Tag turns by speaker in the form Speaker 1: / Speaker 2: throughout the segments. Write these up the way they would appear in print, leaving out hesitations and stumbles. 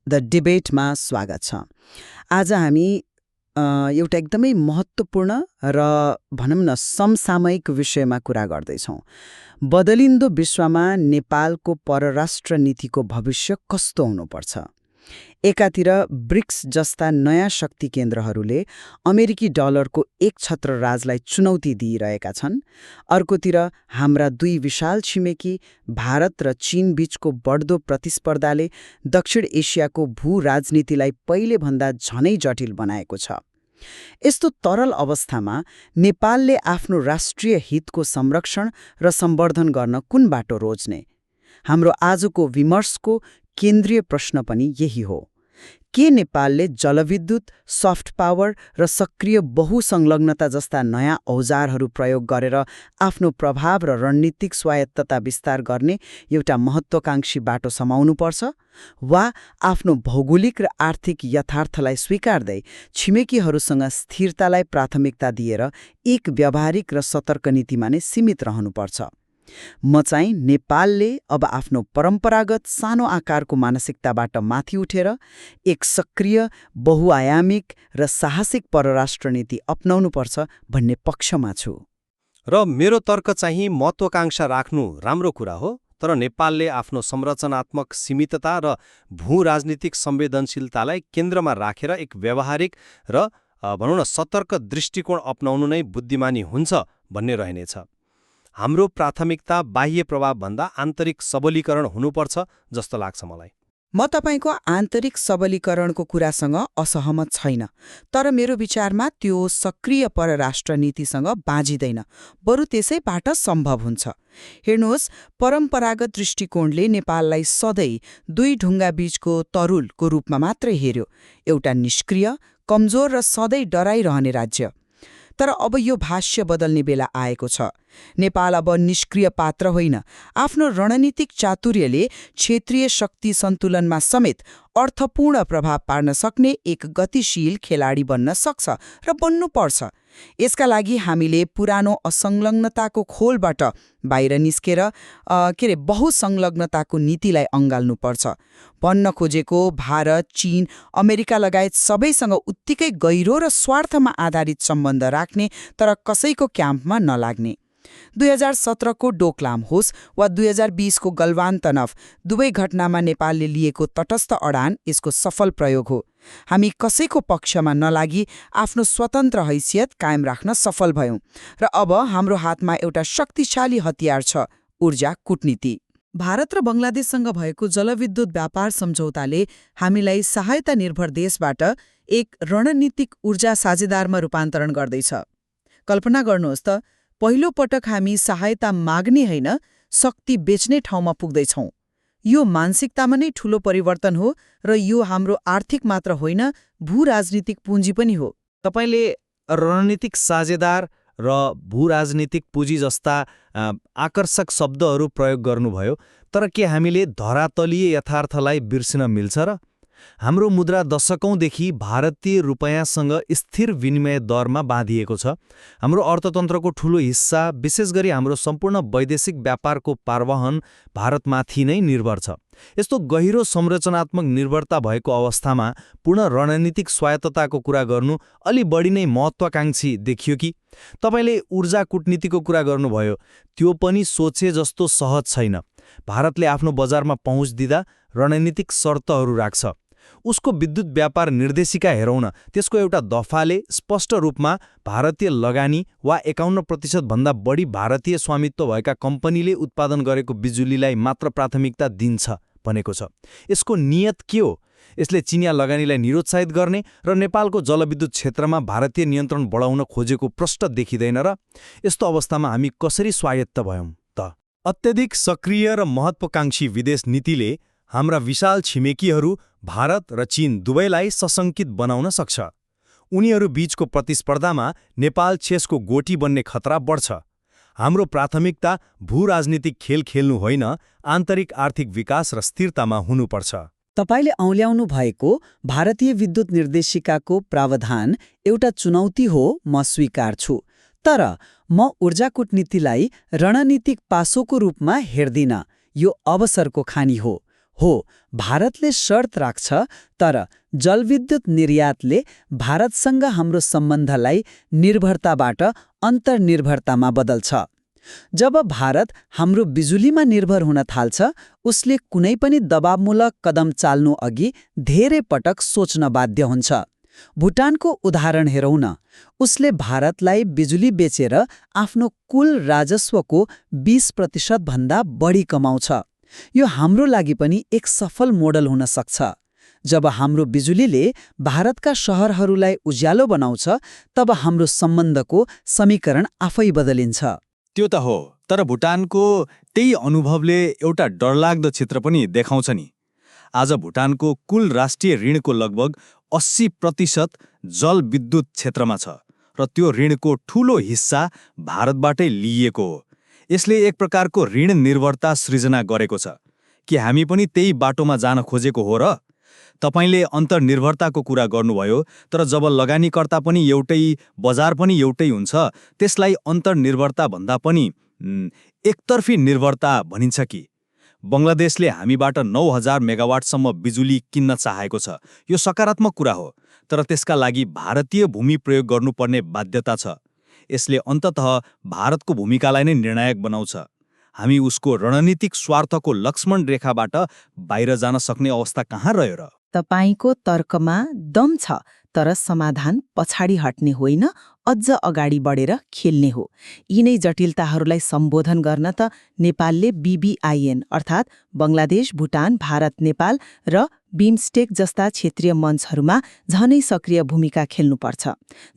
Speaker 1: The डिबेटमा स्वागत छ। आज हामी एउटा एकदमै महत्त्वपूर्ण र भनौँ न समसामयिक विषयमा कुरा गर्दैछौँ। बदलिन्दो विश्वमा नेपालको परराष्ट्र नीतिको भविष्य कस्तो हुनुपर्छ। एकातिर ब्रिक्स जस्ता नयाँ शक्ति केन्द्रहरूले अमेरिकी डलरको एक छत्र राजलाई चुनौती दिइरहेका छन्। अर्कोतिर हाम्रा दुई विशाल छिमेकी भारत र चीन बीचको बढ्दो प्रतिस्पर्धाले दक्षिण एसियाको भू राजनीतिलाई पहिलेभन्दा झनै जटिल बनाएको छ। यस्तो तरल अवस्थामा नेपालले आफ्नो राष्ट्रिय हितको संरक्षण र सम्वर्धन गर्न कुन बाटो रोज्ने? हाम्रो आजको विमर्शको केन्द्रीय प्रश्न पनि यही हो। के नेपालले जलविद्युत, सफ्ट पावर र सक्रिय बहुसंलग्नता जस्ता नयाँ औजारहरू प्रयोग गरेर आफ्नो प्रभाव र रणनीतिक स्वायत्तता विस्तार गर्ने एउटा महत्त्वाकांक्षी बाटो समाउनुपर्छ, वा आफ्नो भौगोलिक र आर्थिक यथार्थलाई स्वीकार्दै छिमेकीहरूसँग स्थिरतालाई प्राथमिकता दिएर एक व्यावहारिक र सतर्क नीतिमा नै सीमित रहनुपर्छ? म चाहिँ नेपालले अब आफ्नो परम्परागत सानो आकारको मानसिकताबाट माथि उठेर एक सक्रिय, बहुआयामिक र साहसिक परराष्ट्र नीति अपनाउनुपर्छ भन्ने पक्षमा छु।
Speaker 2: र मेरो तर्क चाहिँ महत्त्वाकांक्षा राख्नु राम्रो कुरा हो, तर नेपालले आफ्नो संरचनात्मक सीमितता र भू राजनीतिक संवेदनशीलतालाई केन्द्रमा राखेर एक व्यावहारिक र भनौँ न सतर्क दृष्टिकोण अपनाउनु नै बुद्धिमानी हुन्छ भन्ने रहनेछ। हाम्रो प्राथमिकता बाह्य प्रभावभन्दा आन्तरिक सबलीकरण हुनुपर्छ जस्तो लाग्छ मलाई।
Speaker 1: म तपाईँको आन्तरिक सबलीकरणको कुरासँग असहमत छैन, तर मेरो विचारमा त्यो सक्रिय परराष्ट्र नीतिसँग बाँझिँदैन, बरु त्यसैबाट सम्भव हुन्छ। हेर्नुहोस्, परम्परागत दृष्टिकोणले नेपाललाई सधैँ दुई ढुङ्गा बीचको तरुलको रूपमा मात्रै हेर्यो, एउटा निष्क्रिय, कमजोर र सधैँ डराइरहने राज्य। तर अब यो भाष्य बदल्ने बेला आएको छ। नेपाल अब निष्क्रिय पात्र होइन, आफ्नो रणनीतिक चातुर्यले क्षेत्रीय शक्ति सन्तुलनमा समेत अर्थपूर्ण प्रभाव पार्न सक्ने एक गतिशील खेलाडी बन्न सक्छ र बन्नुपर्छ। यसका लागि हामीले पुरानो असंलग्नताको खोलबाट बाहिर निस्केर बहुसंलग्नताको नीतिलाई अँगाल्नुपर्छ। भन्न खोजेको भारत, चीन, अमेरिका लगायत सबैसँग उत्तिकै गहिरो र स्वार्थमा आधारित सम्बन्ध राख्ने, तर कसैको क्याम्पमा नलाग्ने। 2017को डोकलाम होस् वा 2020को गलवान तनव, दुवै घटनामा नेपालले लिएको तटस्थ अडान यसको सफल प्रयोग हो। हामी कसैको पक्षमा नलागी आफ्नो स्वतन्त्र हैसियत कायम राख्न सफल भयौं र अब हाम्रो हातमा एउटा शक्तिशाली हतियार छ, ऊर्जा कूटनीति। भारत र बङ्गलादेशसँग भएको जलविद्युत व्यापार सम्झौताले हामीलाई सहायता निर्भर देशबाट एक रणनीतिक ऊर्जा साझेदारमा रूपान्तरण गर्दैछ। कल्पना गर्नुहोस् त, पहिलो पटक हामी सहायता माग्ने होइन, शक्ति बेच्ने ठाउँमा पुग्दैछौँ। यो मानसिकतामा नै ठूलो परिवर्तन हो र यो हाम्रो आर्थिक मात्र होइन, भू राजनीतिक पुँजी पनि हो।
Speaker 2: तपाईँले रणनीतिक साझेदार र भू राजनीतिक पुँजी जस्ता आकर्षक शब्दहरू प्रयोग गर्नुभयो, तर के हामीले धरातलीय यथार्थलाई बिर्सिन मिल्छ र? हाम्रो मुद्रा दशकौंदेखि भारतीय रुपैयाँसँग स्थिर विनिमय दरमा बाँधिएको छ। हाम्रो अर्थतन्त्रको ठूलो हिस्सा, विशेष गरी हाम्रो सम्पूर्ण वैदेशिक व्यापारको पारवहन भारतमाथि नै निर्भर छ। यस्तो गहिरो संरचनात्मक निर्भरता भएको अवस्थामा पूर्ण रणनीतिक स्वायत्तताको कुरा गर्नु अलि बढी नै महत्त्वाकांक्षी देखियो कि? तपाईँले ऊर्जा कूटनीतिको कुरा गर्नुभयो, त्यो पनि सोचे जस्तो सहज छैन। भारतले आफ्नो बजारमा पहुँच दिँदा रणनीतिक शर्तहरू राख्छ। उसको विद्युत व्यापार निर्देशिका हेरौँ न, त्यसको एउटा दफाले स्पष्ट रूपमा भारतीय लगानी वा 51% भन्दा बढी भारतीय स्वामित्व भएका कम्पनीले उत्पादन गरेको बिजुलीलाई मात्र प्राथमिकता दिन्छ भनेको छ। यसको नियत के हो? यसले चिनिया लगानीलाई निरुत्साहित गर्ने र नेपालको जलविद्युत क्षेत्रमा भारतीय नियन्त्रण बढाउन खोजेको प्रष्ट देखिँदैन र? यस्तो अवस्थामा हामी कसरी स्वायत्त भयौं त? अत्यधिक सक्रिय र महत्त्वाकांक्षी विदेश नीतिले हाम्रा विशाल छिमेकीहरू भारत र चीन दुवैलाई सशङ्कित बनाउन सक्छ। उनीहरू बीचको प्रतिस्पर्धामा नेपाल चेसको गोटी बन्ने खतरा बढ्छ। हाम्रो प्राथमिकता भू राजनीतिक खेल खेल्नु होइन, आन्तरिक आर्थिक विकास र स्थिरतामा हुनुपर्छ।
Speaker 1: तपाईले औल्याउनु भएको भारतीय विद्युत निर्देशिकाको प्रावधान एउटा चुनौती हो, म स्वीकार छु। तर म ऊर्जा कूटनीतिलाई रणनीतिक पासोको रूपमा हेर्दिन। यो अवसरको खानी हो। हो, भारतले शर्त राख्छ, तर जलविद्युत निर्यातले भारतसँग हाम्रो सम्बन्धलाई निर्भरताबाट अन्तर्निर्भरतामा बदल्छ। जब भारत हाम्रो बिजुलीमा निर्भर हुन थाल्छ, उसले कुनै पनि दबावमूलक कदम चाल्नु अघि धेरै पटक सोच्न बाध्य हुन्छ। भुटानको उदाहरण हेरौँ न। उसले भारतलाई बिजुली बेचेर आफ्नो कुल राजस्वको 20% भन्दा बढी कमाउँछ। यो हाम्रो लागि पनि एक सफल मोडल हुन सक्छ। जब हाम्रो बिजुलीले भारतका शहरहरूलाई उज्यालो बनाउँछ, तब हाम्रो सम्बन्धको समीकरण आफै बदलिन्छ।
Speaker 2: त्यो त हो, तर भुटानको त्यही अनुभवले एउटा डरलाग्दो चित्र पनि देखाउँछ नि। आज भुटानको कुल राष्ट्रिय ऋणको लगभग 80% जलविद्युत क्षेत्रमा छ र त्यो ऋणको ठूलो हिस्सा भारतबाटै लिइएको हो। यसले एक प्रकारको ऋण निर्भरता सृजना गरेको छ। कि हामी पनि त्यही बाटोमा जान खोजेको हो र? तपाईले अन्तर्निर्भरताको कुरा गर्नुभयो, तर जब लगानीकर्ता पनि एउटै, बजार पनि एउटै हुन्छ, त्यसलाई अन्तर्निर्भरता भन्दा पनि एकतर्फी निर्भरता भनिन्छ कि? बङ्गलादेशले हामीबाट 9000 मेगावाटसम्म बिजुली किन्न चाहेको छ। यो सकारात्मक कुरा हो, तर त्यसका लागि भारतीय भूमि प्रयोग गर्नुपर्ने बाध्यता छ। यसले अन्ततः भारतको भूमिकालाई नै निर्णायक बनाउँछ। हामी उसको रणनीतिक स्वार्थको लक्ष्मण रेखाबाट बाहिर जान सक्ने अवस्था कहाँ रह्यो र?
Speaker 3: तपाईको तर्कमा दम छ, तर समाधान पछाडि हट्ने होइन, अझ अगाडि बढेर खेल्ने हो। यिनै जटिलताहरूलाई सम्बोधन गर्न त नेपालले BBIN अर्थात् बङ्गलादेश, भुटान, भारत, नेपाल र बिमस्टेक जस्ता क्षेत्रीय मञ्चहरूमा झनै सक्रिय भूमिका खेल्नुपर्छ।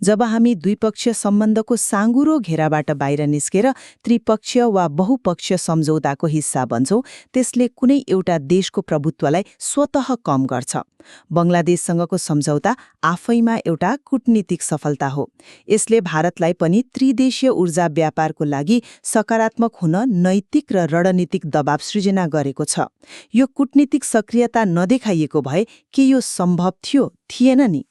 Speaker 3: जब हामी द्विपक्षीय सम्बन्धको साँगुरो घेराबाट बाहिर निस्केर त्रिपक्षीय वा बहुपक्षीय सम्झौताको हिस्सा बन्छौँ, त्यसले कुनै एउटा देशको प्रभुत्वलाई स्वतः कम गर्छ। बङ्गलादेशसँगको सम्झौता आफैमा एउटा कूटनीतिक सफलता हो। यसले भारतलाई पनि त्रिदेशीय ऊर्जा व्यापारको लागि सकारात्मक हुन नैतिक र रणनीतिक दबाव सृजना गरेको छ। यो कूटनीतिक सक्रियता नदेखाइएको भए के यो सम्भव थियो? थिएन नि।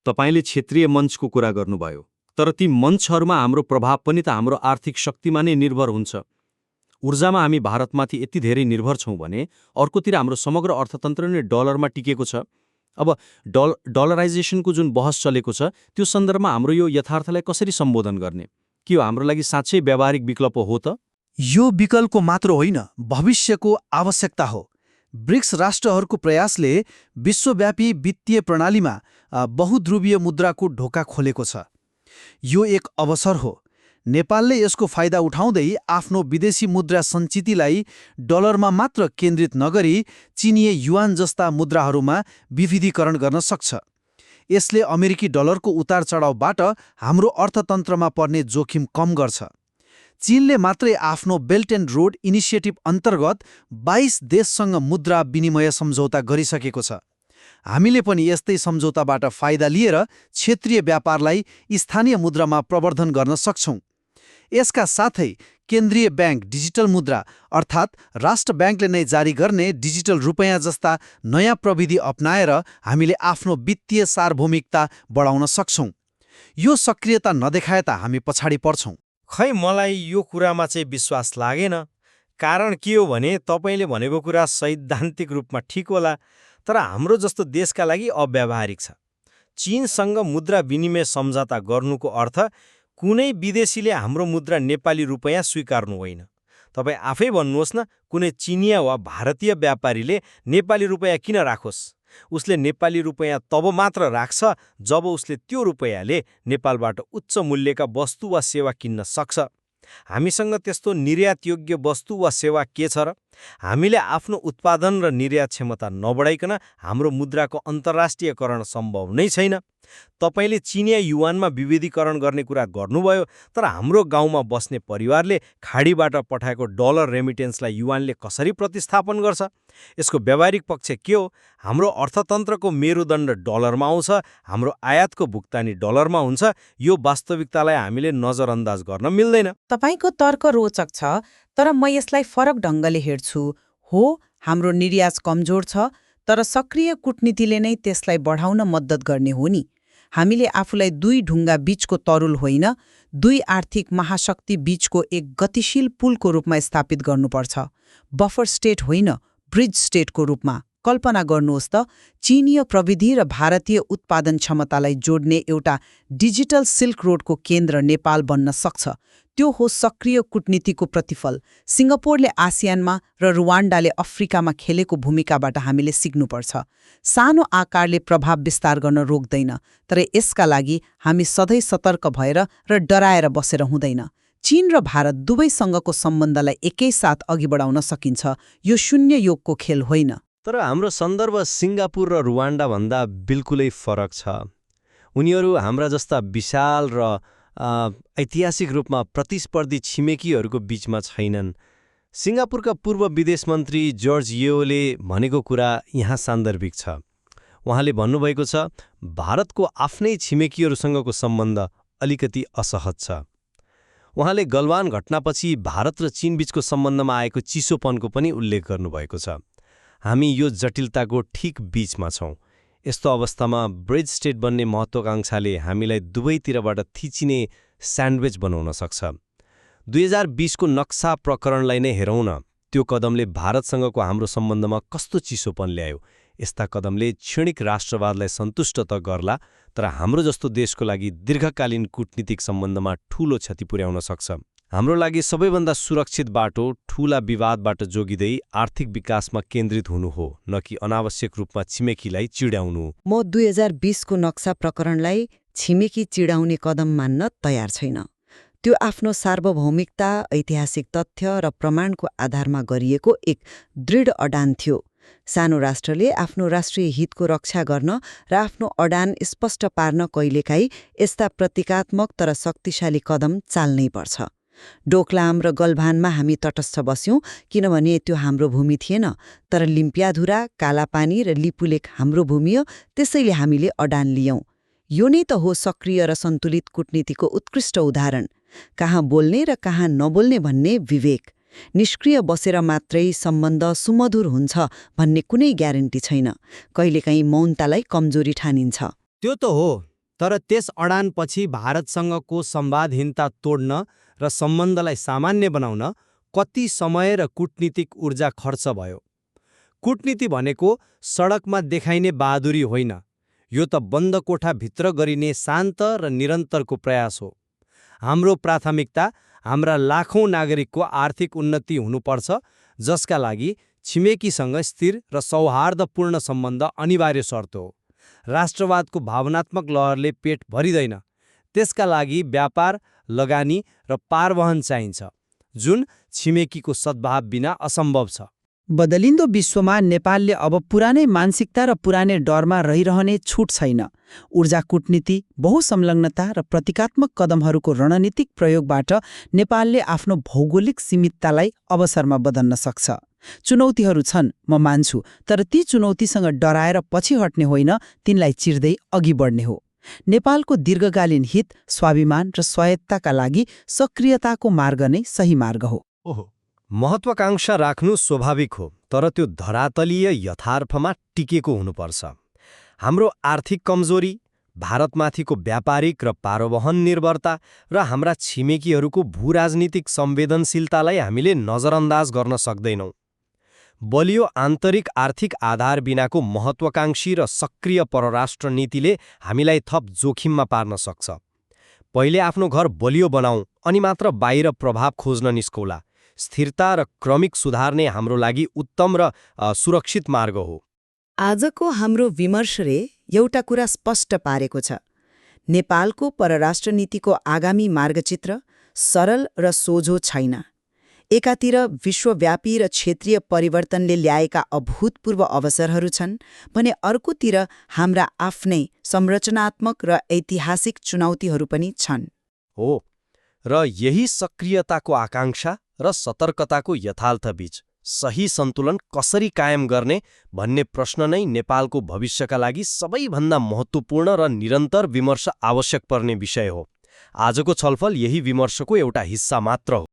Speaker 4: तपाईले क्षेत्रीय मञ्चको कुरा गर्नुभयो, तर ती मञ्चहरूमा हाम्रो प्रभाव पनि त हाम्रो आर्थिक शक्तिमा नै निर्भर हुन्छ। ऊर्जामा हामी भारतमाथि यति धेरै निर्भर छौँ भने अर्कोतिर हाम्रो समग्र अर्थतन्त्र नै डलरमा टिकेको छ। अब डलराइजेसनको जुन बहस चलेको छ, त्यो सन्दर्भमा हाम्रो यो यथार्थलाई कसरी सम्बोधन गर्ने? के यो हाम्रो लागि साँच्चै व्यावहारिक विकल्प हो त?
Speaker 5: यो विकल्पको मात्र होइन, भविष्यको आवश्यकता हो। ब्रिक्स राष्ट्रहरूको प्रयासले विश्वव्यापी वित्तीय प्रणालीमा बहुध्रुवीय मुद्राको ढोका खोलेको छ। यो एक अवसर हो। नेपालले यसको फाइदा उठाउँदै आफ्नो विदेशी मुद्रा सञ्चितलाई डलरमा मात्र केन्द्रित नगरी चिनिया युआन जस्ता मुद्राहरूमा विविधीकरण गर्न सक्छ। यसले अमेरिकी डलरको उतार चढावबाट हाम्रो अर्थतन्त्रमा पर्ने जोखिम कम गर्छ। चीनले मात्रै आफ्नो बेल्ट एन्ड रोड इनिसिएटिभ अन्तर्गत 22 देशसँग मुद्रा विनिमय सम्झौता गरिसकेको छ। हामीले पनि यस्तै सम्झौताबाट फाइदा लिएर क्षेत्रीय व्यापारलाई स्थानीय मुद्रामा प्रवर्धन गर्न सक्छौँ। यसका साथै केन्द्रीय ब्याङ्क डिजिटल मुद्रा अर्थात् राष्ट्र ब्याङ्कले नै जारी गर्ने डिजिटल रुपैयाँ जस्ता नयाँ प्रविधि अपनाएर हामीले आफ्नो वित्तीय सार्वभौमिकता बढाउन सक्छौँ। यो सक्रियता नदेखाए त हामी पछाडि पर्छौँ।
Speaker 6: खै मलाई यो कुरामा चाहिँ विश्वास लागेन। कारण के हो भने तपाईले भनेको कुरा सैद्धान्तिक रूपमा ठिक होला, तर हाम्रो जस्तो देशका लागि अव्यावहारिक छ। चीनसँग मुद्रा विनिमय सम्झौता गर्नुको अर्थ कुनै विदेशीले हाम्रो मुद्रा नेपाली रुपैयाँ स्वीकार्नु होइन। तपाईँ आफै भन्नुहोस् न, कुनै चिनिया वा भारतीय व्यापारीले नेपाली रुपैयाँ किन राखोस्? उसले नेपाली रुपैयाँ तब मात्र राख्छ जब उसले त्यो रुपैयाँले नेपालबाट उच्च मूल्यका वस्तु वा सेवा किन्न सक्छ। हामीसँग त्यस्तो निर्यातयोग्य वस्तु वा सेवा के छ र? हामीले आफ्नो उत्पादन र निर्यात क्षमता नबढाइकन हाम्रो मुद्राको अन्तर्राष्ट्रियकरण सम्भव नै छैन। तपाईले चिनिया युवानमा विविधीकरण गर्ने कुरा गर्नुभयो, तर हाम्रो गाउँमा बस्ने परिवारले खाडीबाट पठाएको डलर रेमिटेन्सलाई युवानले कसरी प्रतिस्थापन गर्छ? यसको व्यावहारिक पक्ष के हो? हाम्रो अर्थतन्त्रको मेरुदण्ड डलरमा आउँछ, हाम्रो आयातको भुक्तानी डलरमा हुन्छ। यो वास्तविकतालाई हामीले नजरअन्दाज गर्न मिल्दैन।
Speaker 3: तपाईको तर्क रोचक छ, तर म यसलाई फरक ढङ्गले हेर्छु। हो, हाम्रो निर्यात कमजोर छ, तर सक्रिय कूटनीतिले नै त्यसलाई बढाउन मद्दत गर्ने हो नि। हामीले आफूलाई दुई ढुङ्गा बीचको तरुल होइन, दुई आर्थिक महाशक्ति बीचको एक गतिशील पुलको रूपमा स्थापित गर्नुपर्छ। बफर स्टेट होइन, ब्रिज स्टेटको रूपमा। कल्पना गर्नुहोस् त, चीनीय प्रविधि र भारतीय उत्पादन क्षमतालाई जोड्ने एउटा डिजिटल सिल्क रोडको केन्द्र नेपाल बन्न सक्छ। त्यो हो सक्रिय कूटनीतिको प्रतिफल। सिङ्गापुरले आसियानमा र रुवान्डाले अफ्रिकामा खेलेको भूमिकाबाट हामीले सिक्नुपर्छ। सानो आकारले प्रभाव विस्तार गर्न रोक्दैन, तर यसका लागि हामी सधैँ सतर्क भएर र डराएर बसेर हुँदैन। चीन र भारत दुवैसँगको सम्बन्धलाई एकैसाथ अघि बढाउन सकिन्छ। यो शून्य योगको खेल होइन।
Speaker 6: तर हाम्रो सन्दर्भ सिङ्गापुर र रुवान्डाभन्दा बिल्कुलै फरक छ। उनीहरू हाम्रा जस्ता विशाल र ऐतिहासिक रूपमा प्रतिस्पर्धी छिमेकीहरूको बीचमा छैनन्। सिङ्गापुरका पूर्व विदेश मन्त्री जर्ज येओले भनेको कुरा यहाँ सान्दर्भिक छ। उहाँले भन्नुभएको छ, भारतको आफ्नै छिमेकीहरूसँगको सम्बन्ध अलिकति असहज छ। उहाँले गलवान घटनापछि भारत र चीनबीचको सम्बन्धमा आएको चिसोपनको पनि उल्लेख गर्नुभएको छ। हामी यो जटिलताको ठिक बीचमा छौँ। यस्तो अवस्थामा ब्रिज स्टेट बन्ने महत्त्वाकांक्षाले हामीलाई दुवैतिरबाट थिचिने स्यान्डविच बनाउन सक्छ। 2020को नक्सा प्रकरणलाई नै हेरौँ न। त्यो कदमले भारतसँगको हाम्रो सम्बन्धमा कस्तो चिसोपन ल्यायो। यस्ता कदमले क्षणिक राष्ट्रवादलाई सन्तुष्ट त गर्ला, तर हाम्रो जस्तो देशको लागि दीर्घकालीन कूटनीतिक सम्बन्धमा ठूलो क्षति पुर्याउन सक्छ। हाम्रो लागि सबैभन्दा सुरक्षित बाटो ठूला विवादबाट जोगिँदै आर्थिक विकासमा केन्द्रित हुनु हो, न कि अनावश्यक रूपमा छिमेकीलाई चिड्याउनु।
Speaker 3: म 2020को नक्सा प्रकरणलाई छिमेकी चिडाउने कदम मान्न तयार छैन। त्यो आफ्नो सार्वभौमिकता, ऐतिहासिक तथ्य र प्रमाणको आधारमा गरिएको एक दृढ अडान थियो। सानो राष्ट्रले आफ्नो राष्ट्रिय हितको रक्षा गर्न र आफ्नो अडान स्पष्ट पार्न कहिलेकाहीँ यस्ता प्रतीकात्मक तर शक्तिशाली कदम चाल्नै पर्छ। डोकलाम र गलभानमा हामी तटस्थ बस्यौं, किनभने त्यो हाम्रो भूमि थिएन। तर लिम्पियाधुरा, कालापानी र लिपुलेक हाम्रो भूमि हो, त्यसैले हामीले अडान लियौं। यो नै त हो सक्रिय र सन्तुलित कूटनीतिको उत्कृष्ट उदाहरण। कहाँ बोल्ने र कहाँ नबोल्ने भन्ने विवेक। निष्क्रिय बसेर मात्रै सम्बन्ध सुमधुर हुन्छ भन्ने कुनै ग्यारेन्टी छैन। कहिलेकाहीँ मौनतालाई कमजोरी ठानिन्छ।
Speaker 6: त्यो त हो, तर त्यस अडानपछि भारतसँगको संवादहीनता तोड्न र सम्बन्धलाई सामान्य बनाउन कति समय र कूटनीतिक ऊर्जा खर्च भयो। कूटनीति भनेको सडकमा देखाइने बहादुरी होइन, यो त बन्द कोठाभित्र गरिने शान्त र निरन्तरको प्रयास हो। हाम्रो प्राथमिकता हाम्रा लाखौं नागरिकको आर्थिक उन्नति हुनुपर्छ, जसका लागि छिमेकीसँग स्थिर र सौहार्दपूर्ण सम्बन्ध अनिवार्य शर्त हो। राष्ट्रवादको भावनात्मक लहरले पेट भरिदैन। त्यसका लागि व्यापार, लगानी र पारवहन चाहिन्छ, जुन छिमेकीको सद्भाव बिना असम्भव छ।
Speaker 1: बदलिन्दो विश्वमा नेपालले अब पुरानै मानसिकता र पुरानै डरमा रहिरहने छुट छैन। ऊर्जा कूटनीति, बहुसंलग्नता र प्रतीकात्मक कदमहरूको रणनीतिक प्रयोगबाट नेपालले आफ्नो भौगोलिक सीमिततालाई अवसरमा बदल्न सक्छ। चुनौतीहरू छन्, म मान्छु, तर ती चुनौतीसँग डराएर पछि हट्ने होइन, तिनलाई चिर्दै अघि बढ्ने हो। नेपालको दीर्घकालीन हित, स्वाभिमान र स्वायत्तताका लागि सक्रियताको मार्ग नै सही मार्ग हो।
Speaker 6: ओहो, महत्वाकांक्षा राख्नु स्वाभाविक हो, तर त्यो धरातलीय यथार्थमा टिकेको हुनुपर्छ। हाम्रो आर्थिक कमजोरी, भारतमाथिको व्यापारिक र पारवहन निर्भरता र हाम्रा छिमेकीहरूको भूराजनीतिक संवेदनशीलतालाई हामीले नजरअन्दाज गर्न सक्दैनौँ। बलियो आन्तरिक आर्थिक आधार बिनाको महत्वाकांक्षी र सक्रिय परराष्ट्र नीतिले हामीलाई थप जोखिममा पार्न सक्छ। पहिले आफ्नो घर बलियो बनाऊ, अनि मात्र बाहिर प्रभाव खोज्न निस्कौला। स्थिरता र क्रमिक सुधार नै हाम्रो लागि उत्तम र सुरक्षित मार्ग हो।
Speaker 3: आजको हाम्रो विमर्शले एउटा कुरा स्पष्ट पारेको छ। नेपालको परराष्ट्र नीतिको आगामी मार्गचित्र सरल र सोझो छैन। एकातिर विश्वव्यापी र क्षेत्रीय परिवर्तनले ल्याएका अभूतपूर्व अवसरहरू छन् भने अर्कोतिर हाम्रा आफ्नै संरचनात्मक र ऐतिहासिक चुनौतीहरू पनि छन्।
Speaker 6: हो, र यही सक्रियताको आकांक्षा र सतर्कताको यथार्थबीच सही सन्तुलन कसरी कायम गर्ने भन्ने प्रश्न नै नेपालको भविष्यका लागि सबैभन्दा महत्त्वपूर्ण र निरन्तर विमर्श आवश्यक पर्ने विषय हो। आजको छलफल यही विमर्शको एउटा हिस्सा मात्र हो।